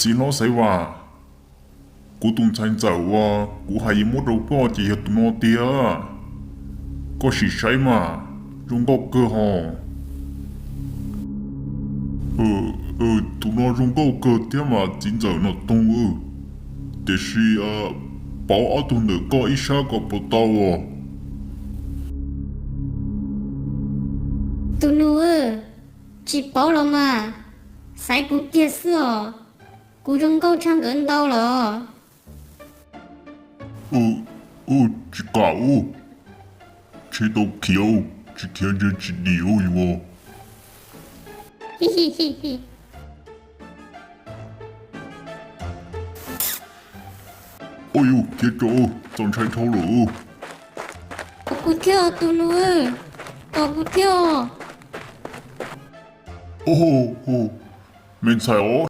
Txiv hlob Xaiv Vas, kuv tus ntxhais ntxawm uas kuv hais yuav muab rau koj ces yog tus no tiag. Koj sim saib mas, zoo nkauj kawg hos. Tus no zoo nkauj kawg thiab mas txiv ntxawm Nom Toog. Tiam sis pauv ob tug ntawm koj ib sab kom puas tau os. Tus nus, tsis pauv los mas, xaiv kuv kiag xwb os. Kuv zoo nkauj tshaj nkawd ntau los. Tsis kam, tsheb tau khiav, tsis khiav ntshe tsis dim yuav. Ua yus khiav tso, txaus ntshai dhau lawm. Tos kuv thiab tus nus, tos kuv thiab. Me ntxhais os,